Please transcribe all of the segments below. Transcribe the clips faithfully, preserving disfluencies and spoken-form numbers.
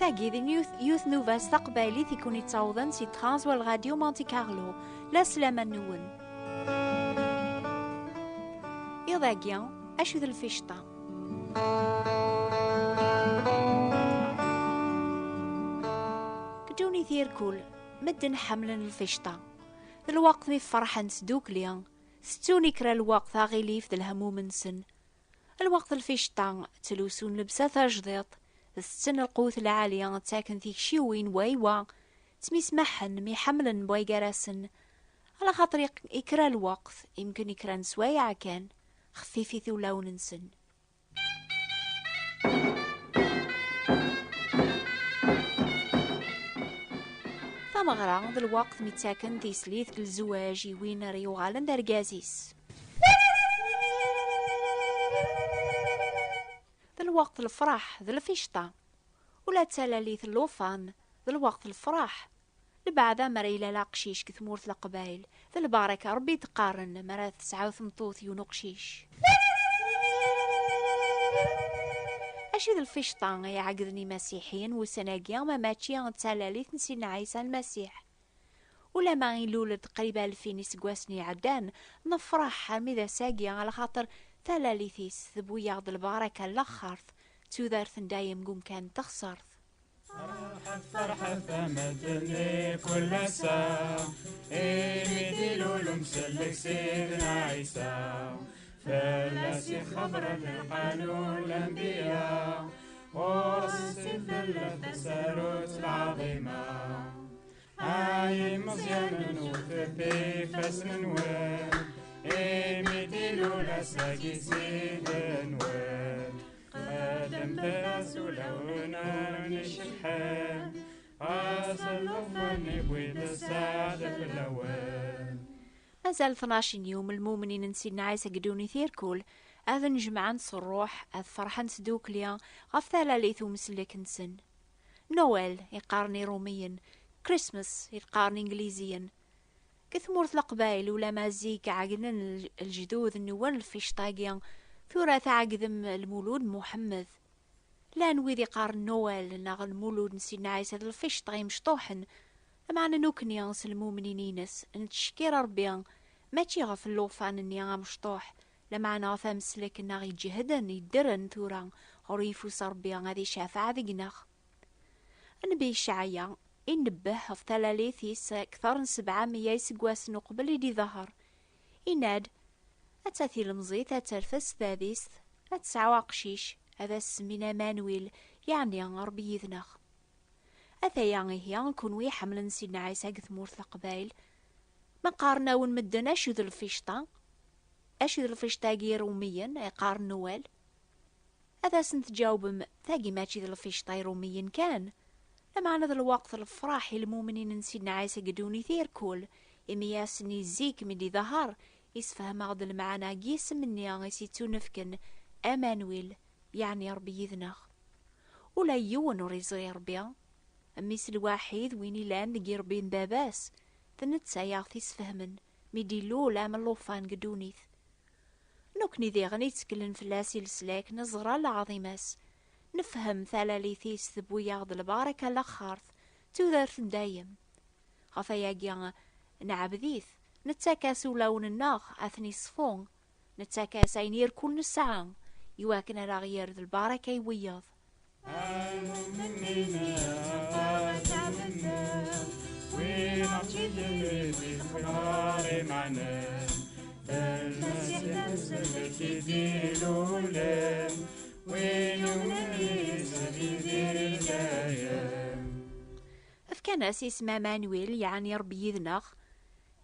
Agi d yiwet, yiwet n ubas taqbaylit i kun-ittawḍen si Transworld Radio Monte Carlo. La slama-nwen. Iḍ-agi, acu d lficṭa? Deg ddunit irkul, medden ḥemmlen lficṭa. D lweqt mi ferḥen s dukli, tettun i kra lweqt aɣilif d lehmum-nsen. Lweqt lficṭa, ttlusun lebsa tajdiṭ, tetten lqut lɛali, ttaken tikciwin waywa, ttmismaḥen, mḥemmlen bway gar-asen. Ala xaṭer i, i kra lweqt, imken i kra n swayeɛ kan, xfifit ulawen-nsen. Tameɣra d lweqt mi ttaken tislit deg lezwaǧ i win ara yuɣalen d argaz-is. D lweqt lefraḥ d lficṭa. Ula d talalit n llufan d lweqt lefraḥ. Lbeɛda mi ara ilal aqcic deg tmurt n Leqbayel, d lbaraka Rebbi i d-qqaren mi ara tesɛu tmeṭṭut yiwen uqcic. Acu d lficṭa i ɛeggden imasiḥiyen wussan-agi ma mačči d talalit n Sidna Ɛisa Lmasiḥ? Ulama ilul-d qrib alfin iseggasen iɛeddan, nefṛeḥ armi d ass-agi, ala xaṭer talalit-is tewwi-yaɣ-d lbaraka n laxert, d tudert n dayem deg umkan n teɣsert. Ferḥet, ferḥet a medden di kul ass-a, imi d-ilul umsellek Sidna Ɛisa. Fell-as i xebbren lqanun lanbiya, ɣur-s i tella tasarut lɛaḍima. Ay imeẓyanen, wtet ifassen-nwen, imi d-ilul ass-agi Ssid-nwen. Qeddmet-as ulawen icebḥen, ɣas llufan iwwi-d sseɛd fell-awen. Mazal tnac n yum, lmumnin n Sidna Ɛisa deg ddunit irkul ad nnejmaɛen s ṛṛuḥ, ad ferḥen s dukli ɣef talalit umsellek-nsen. Noël i qqaren Iṛumiyen, Christmas i qqaren Ingliziyen. Deg tmurt n Leqbayel, ulama zik ɛeggnen l-, lejdud-nwen lficṭ-agi, tura tɛeggdem Lmulud n Muḥemmed. Llan wid iqqaren Noël neɣ Lmulud n Sidna Ɛisa d lficṭa imecṭuḥen, lameɛna nekkni s lmumnin-ines nettcekkir Ṛebbi, mačči ɣef llufan-nni amecṭuḥ, lameɛna ɣef ameslek-nneɣ iǧehden, iddren tura ɣur yifus Ṛebbi ad icafeɛ deg-neɣ. Nnbi Icɛaya inebbeh ɣef talalit-is akteṛ n sebɛa meyya iseggasen uqbel i d-iḍher. Inna-d, atta tilemẓit ad terfed s tadist, ad tesɛu aqcic, ad as-semmin Amanwil, yeɛni Ṛebbi yid-neɣ. Ataya ihi, kunwi iḥemmlen Sidna Ɛisa deg tmurt n Leqbayel, ma qqaren-awen medden acu d lficṭa? Acu d lficṭa-agi Iṛumiyen i qqaren Noël? Ad asen-tǧawbem, tagi mačči d lficṭa Iṛumiyen kan, lameɛna d lweqt lefraḥ i lmumnin n Sidna Ɛisa deg ddunit irkul, imi ass-nni zik mi d-iḍher, isefhem-aɣ-d lmeɛna n yisem-nni i s-ittunefken Amanwil, yeɛni Ṛebbi yid-neɣ. Ula yiwen ur iẓri Ṛebbi, Mmi-s lwaḥid, win ilan deg irebbi n baba-s, d netta i aɣ-t-isfehmen mi d-ilul am llufan deg ddunit. Nekkni diɣen itteklen fell-as i leslak, neẓra leɛḍima-s, nefhem talalit-is tewwi-yaɣ-d lbaraka n laxert, d tudert n dayem. Ɣef ayagi, nɛebd-it, nettak-as ulawen-nneɣ ad ten-iṣfu, nettak-as ayen irkul nesɛa, iwakken ara ɣ-yerr d lbaraka i wiyaḍ. Fkan-as isem Amanwil, yeɛni Ṛebbi yid-neɣ.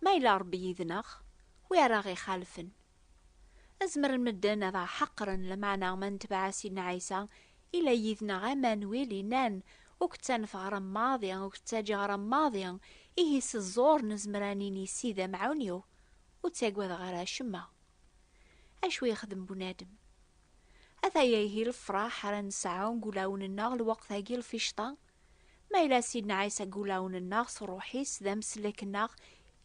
Ma yella Ṛebbi yid-neɣ, wi ara ɣ-ixalfen? Zemren medden ad aɣ-ḥeqren, lameɛna ma netbeɛ Sidna Ɛisa, ila yid-neɣ Amanwil, inan, ur k-ttanfeɣ ara maḍi, ur k-ttaǧǧaɣ ara maḍi, ihi s ẓẓur nezmer ad nini Ssid amɛawen-iw, ur ttagadeɣ ara acemma. Acu yexdem bunadem? Ataya ihi lefraḥ ara nesɛu deg ulawen-nneɣ lweqt-agi lficṭa. Ma yella Sidna Ɛisa deg ulawen-nneɣ s ṛṛuḥ-is d amsellek-nneɣ,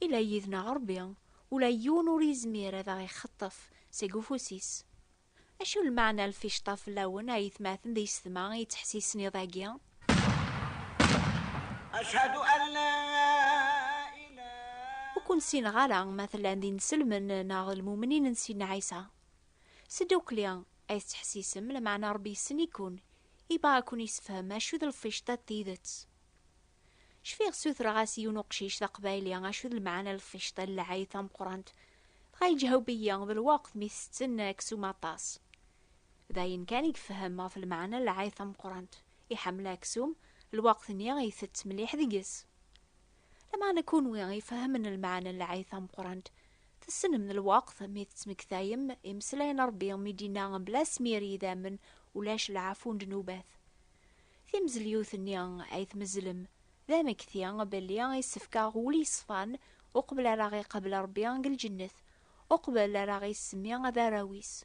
ila yid-neɣ Ṛebbi, ula yiwen ur yezmir ad aɣ-ixeṭṭef seg ufus-is. Acu lmeɛna lficṭa fell-awen, ay atmaten d yessetma yettḥessisen iḍ-agi? أشهد أن لا إله. Ur ken-ssineɣ ara ma tellam d inselmen neɣ d lmumnin n Sidna Ɛisa. S ddukkli ay tettḥessisem, lameɛna Ṛebbi yessen-iken, yebɣa ad ken-yessefhem acu d lficṭa n tidet. Cfiɣ ssutreɣ-as i yiwen uqcic d aqbayli acu d lmeɛna n lficṭa n lɛayed tameqqrant, dɣa yeǧhaweb-iyi d lweqt mi tetten aksum aṭas. D ayen kan i yefhem ɣef lmeɛna n lɛayed tameqqrant. Iḥemmel aksum, lweqt-nni itett mliḥ deg-s. Lameɛna kunwi ifehmen lmeɛna n lɛayed tameqqrant, tessnem lweqt mi tettmektayem imeslayen n Ṛebbi mi d-inna mebla asmir yidammen ulac lɛafu n ddnubat. Timezlyut-nni ay tmezzlem d amekti belli isefk-aɣ wul yeṣfan uqbel ara ɣ-iqabel Ṛebbi deg lǧennet, uqbel ara ɣ-isemmi d arraw-is.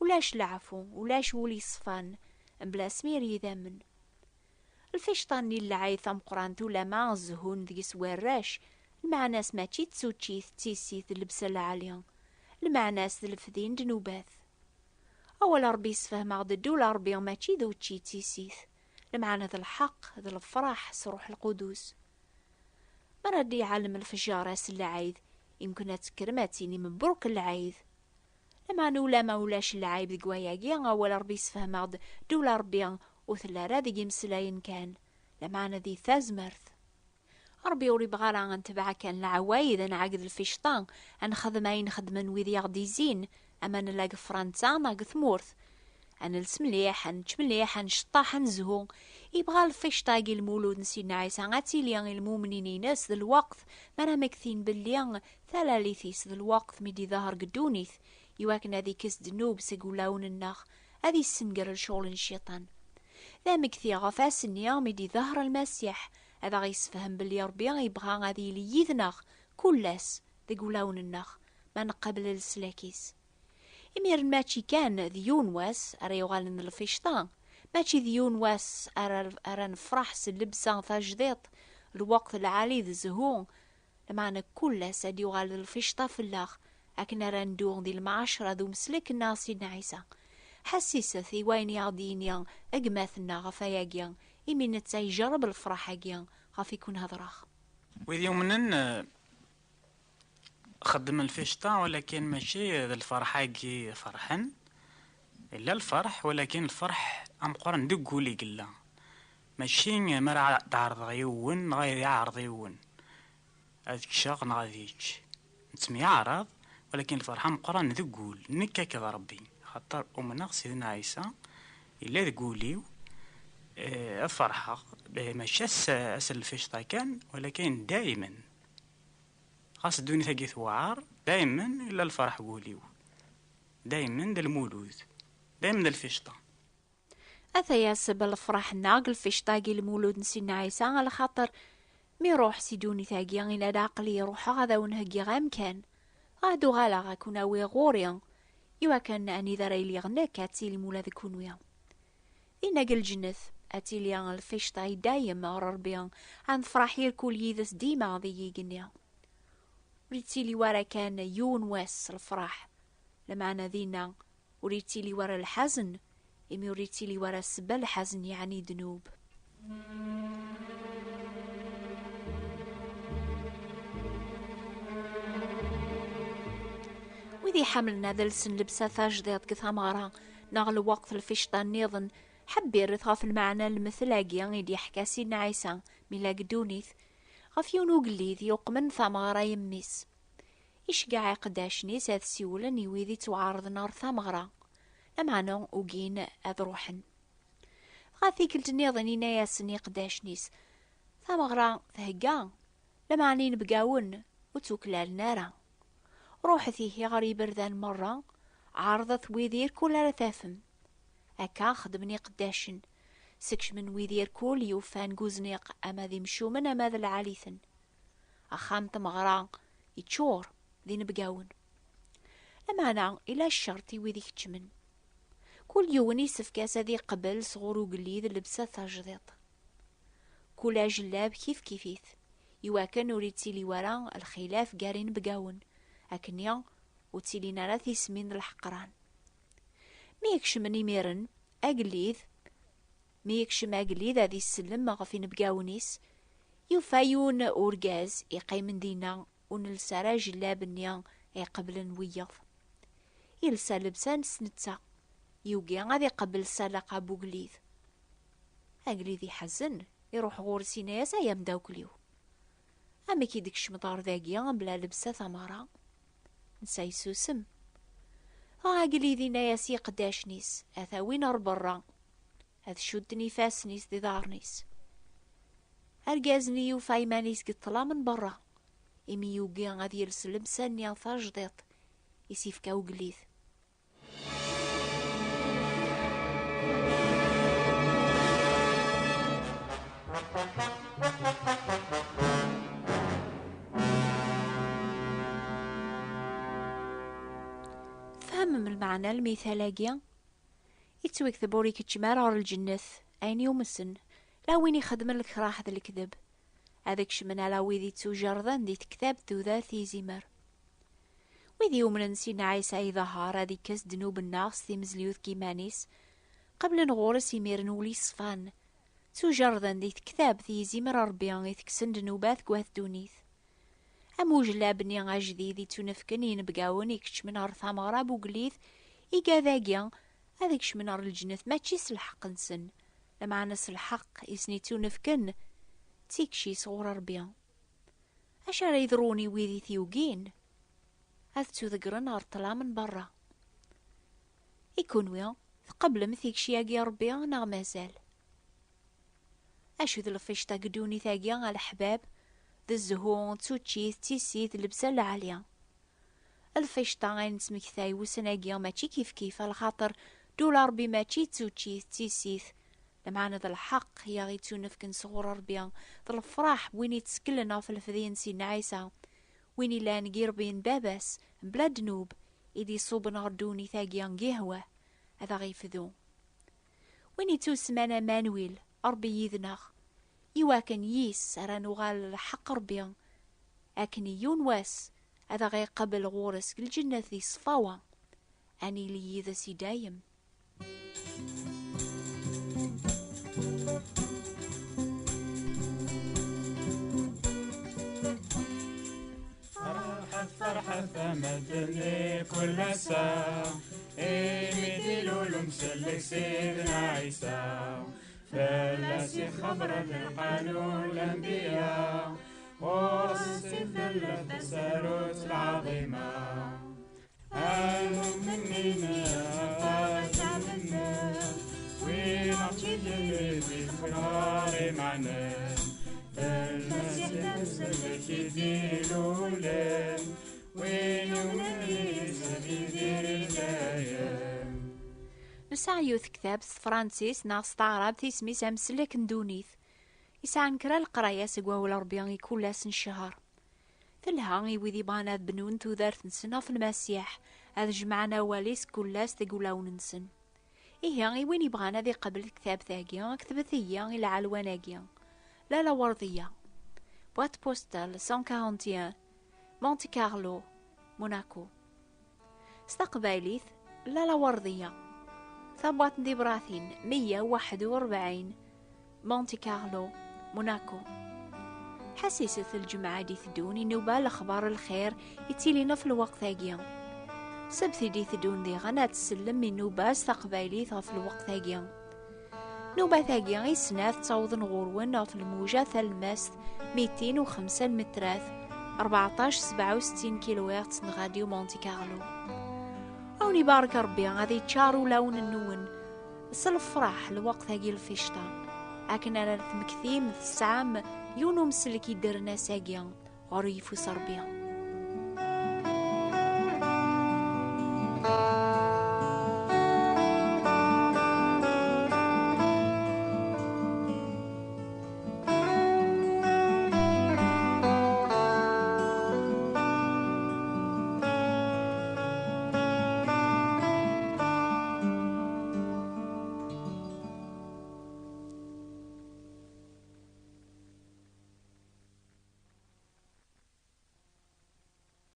Ulac leɛfu, ulac wul yeṣfan, mebla asmir yidammen. Lficṭa-nni n lɛayed tameqqrant ulama zehhun deg-s warrac, lmeɛna-s mačči d tuččit d tissit d llebsa lɛali, lmeɛna-s d lefdi n ddnubat. Awal Ṛebbi yessefhem-aɣ-d ddula Ṛebbi mačči d učči d tissit, lmeɛna d lḥeqq, d lefṛaḥ s Ṛuḥ Lqudus. Mi ara d-iɛellem lefjer ass n lɛid, imken ad tekkrem ad tinim mebruk lɛid. Lameɛna ulama ulac lɛib deg wayagi, awal Ṛebbi yessefhem-aɣ-d ddula Ṛebbi ur telli ara deg imeslayen kan, lameɛna di tazmert. Ṛebbi ur ibɣa ara ad netbeɛ kan leɛwayed, ad nɛegg d lficṭa, ad nexdem ayen xeddmen wid i aɣ-d-izzin, ama nella deg Fransa neɣ deg tmurt. Ad nels mliḥ, ad nečč mliḥ, ad nceṭṭeḥ, ad nezhu. Ibɣa lficṭa-agi n Lmulud n Sidna Ɛisa ad tili i lmumnin-ines d lweqt mi ara mmektin belli talalit-is d lweqt mi d-iḍher deg ddunit, iwakken ad ikkes ddnub seg wulawen-nneɣ, ad issenger lecɣel n cciṭan. D amekti ɣef ass-nni mi d-iḍher Lmasiḥ, ad aɣ-yessefhem belli Ṛebbi yebɣa ad yili yid-neɣ kul ass deg wulawen-nneɣ, ma neqbel leslak-is. Imiren mačči kan d yiwen wass ara yuɣalen d lficṭa, mačči d yiwen wass ara, ara nefṛeḥ s llebsa tajdiṭ, lweqt lɛali d zzhu, lameɛna kul ass ad yuɣal d lficṭa fell-aɣ, akken ara neddu di lmɛacra d umeslek-nneɣ Sidna Ɛisa. Ḥessiset i wayen i aɣ-d-yini gma-tneɣ ɣef wayagi, imi netta ijerreb lefṛaḥ-agi ɣef i kun-hedṛeɣ. Wid yumnen, eh, xeddmen lficṭa, walakin mačči d lferḥ-agi ferḥen. Yella lferḥ, walakin lferḥ ameqqran deg wul i yella. Mačči mi ara d-ɛerḍeɣ yiwen, neɣ ad iɛreḍ yiwen. Ad ččeɣ neɣ ad yečč. Nettemyaɛraḍ, walakin lferḥ ameqqran deg wul, nekk akked Ṛebbi. Xaṭer umneɣ Sidna Ɛisa, yella deg wul-iw, eh, ad ferḥeɣ. Eh, mačči ass, ass n lficṭa kan, walakin daymen. Ɣas ddunit-agi tewɛer, daymen yella lferḥ deg wul-iw. Daymen d lmulud. Daymen d lficṭa. Ataya ssebba lefṛaḥ-nneɣ deg lficṭa-agi n Lmulud n Sidna Ɛisa, alaxaṭer mi ruḥ si ddunit-agi, ila d aql-i ruḥeɣ ad awen-heggiɣ amkan. Ad uɣaleɣ ad kun-awiɣ ɣur-i, iwakken anida ara iliɣ nekk ad tilim ula d kunwi. Dinna deg lǧennet ad tili lficṭa i dayem ɣer Ṛebbi, ad nefṛeḥ irkul yid-s dima di yigenni. Ur yettili wara kan yiwen wass lefṛaḥ, lameɛna dinna ur yettili wara lḥazen, imi ur yettili wara ssebba lḥazen, yeɛni ddnub. Wid iḥemmlen ad lsen llebsa tajdiṭ deg tameɣra neɣ lweqt lficṭa nniḍen, ḥebbiret ɣef lmeɛna n lemtel-agi i d-yeḥka Sidna Ɛisa mi yella deg ddunit, ɣef yiwen ugellid yuqmen tameɣra i mmi-s. Iceggeɛ iqeddacen-is ad siwlen i wid ittwaɛerḍen ɣer tameɣra, lameɛna ugin ad ruḥen. Dɣa tikkelt nniḍen, yenna-yasen i iqeddacen-is, tameɣra thegga, lameɛna inebgawen ur ttuklalen ara. Ruḥet ihi ɣer yiberdan merra, ɛerḍet wid irkul ara tafem. Akka xedmen iqeddacen, sekcmen wid irkul yufan deg uzniq, ama d imcumen ama d lɛali-ten. Axxam n tmeɣra yeččur d inebgawen. Lameɛna ila ccerṭ i wid ikeččmen. Kul yiwen isefk-as ad iqbel sɣur ugellid llebsa tajdiṭ. Kul ajellab kifkif-it, iwakken ur ittili wara lxilaf gar inebgawen, akkenni ur ttilin ara tismin d leḥqran. Mi ikecmen imiren, agellid, mi yekcem agellid ad isellem ɣef inebgawen-is, Yufa yiwen urgaz iqqimen dinna, ur nelsa ara ajellab-nni iqeblen wiyeḍ. Yelsa llebsa-nnes netta. Yugi ad iqebbel ssalaqa n ugellid. Agellid iḥzen, iruḥ ɣur-s, yenna-yas: "Ay amdakkel-iw, amek i d-tkecmeḍ ɣer dagi mebla llebsa tameɣra?" Netta yessusem. Dɣa agellid yenna-yas i iqeddacen-is: "Ad t-awin ɣer berra, ad cudden ifassen-is d iḍarren-is." Argaz-nni yufa iman-is deg ṭṭlam n berra, imi yugi ad yels llebsa-nni tajdiṭ i s-ifka ugellid. Tfehmem lmeɛna n lmital-agi? Yettwakteb ur ikeččem ara ɣer lǧennet ayen yumsen, la win ixedmen lekraḥ d lekdeb. Ad kecmen ala wid ittujerden di tektabt tudert i izimer. Wid yumnen Sidna Ɛisa iḍahar ad ikkes ddnub-nneɣ s timezliwt n yiman-is, qeblen ɣur-s imiren ul iṣfan, ttujerden di tektabt i izimer Ṛebbi itekksen ddnubat deg wat ddunit. Am ujellab-nni ajdid ittunefken i yinebgawen ikeččmen ɣer tameɣra n ugellid, igad-agi ad kecmen ɣer lǧennet mačči s lḥeqq-nsen, lameɛna s lḥeqq i sen-ittunefken d tikci sɣur Ṛebbi. Acu ara yeḍrun i wid i t-yugin? Ad ttuḍeggren ɣer ṭṭlam n berra. I kunwi, tqeblem tikci-agi n Ṛebbi neɣ mazal? Acu d lfict-a deg ddunit-agi, a leḥbab? D zzhu, d tuččit, d tissit, d llebsa lɛali. Lfict-a ay nettmektay wussan-agi mačči kifkif, a lxaṭer ddula Ṛebbi mačči d tuččit, d tissit, lameɛna d lḥeqq i aɣ-ittunefken sɣur Ṛebbi, d lefraḥ n win itteklen ɣef lefdi n Sidna Ɛisa, win illan deg irebbi n Baba-s, mebla ddnub, i d-iṣuben ɣer ddunit-agi deg ihwa, ad aɣ-ifdu. Win ittusemman Amanwil, Ṛebbi yid-neɣ, iwakken yis ara nuɣal lḥeqq Ṛebbi, akken i yiwen wass ad aɣ-iqabel ɣur-s deg lǧennet di ṣṣfawa, ad nili yid-s i dayem. Ferḥet, ferḥet a medden di kul ass-a, imi d-ilul umsellek Sidna Ɛisa. Fell-as i xebbren lqanun lanbiya, ɣur-s i tella tasarut lɛaḍima. Amumen-nni aṭas amennel, win aɣ-tt-id-yefkan ɣer imanen. D Lmasiḥ d amsellek i d-ilulen, win yumnen yis ad yidir i dayem. Nesɛa yiwet tektabt s tefransist neɣ s taɛrabt, isem-is Amsellek n ddunit. Yesɛan kra leqraya seg wawal Ṛebbi i kul ass n ccher. Telha i wid yebɣan ad bnun tudert-nsen ɣef Lmasiḥ, ad jemɛen awal-is kul ass deg wulawen-nsen. Ihi, i win yebɣan ad iqabel tektabt-agi, ketbet-iyi i lɛelwan-agi: Lalla Werdiya, boîte postale cent quarante et un, Monte Carlo, Monaco. S taqbaylit, Lalla Werdiya, tabwaṭ n tibratin meyya u waḥed u rebɛin, Monte Carlo, Monaco. Ḥassiset lǧemɛa i d-iteddun i nnuba lexbar n lxir yettilin ɣef lweqt-agi. Ssebt i d-iteddun diɣen ad tsellem i nnuba s taqbaylit ɣef lweqt-agi. Nnubat-agi i snat ttawḍen ɣur-wen ɣef lmuja talemmast mitin u xemsa lmetrat, rbeɛṭac sebɛa u settin kilohertz n Radio Monte Carlo. A wen-ibarek Ṛebbi, ad iččar ulawen-nwen s lefraḥ lweqt-agi lficṭa, akken ara tmektim tesɛam yiwen umsellek iddren ass-agi ɣur yeffus Ṛebbi.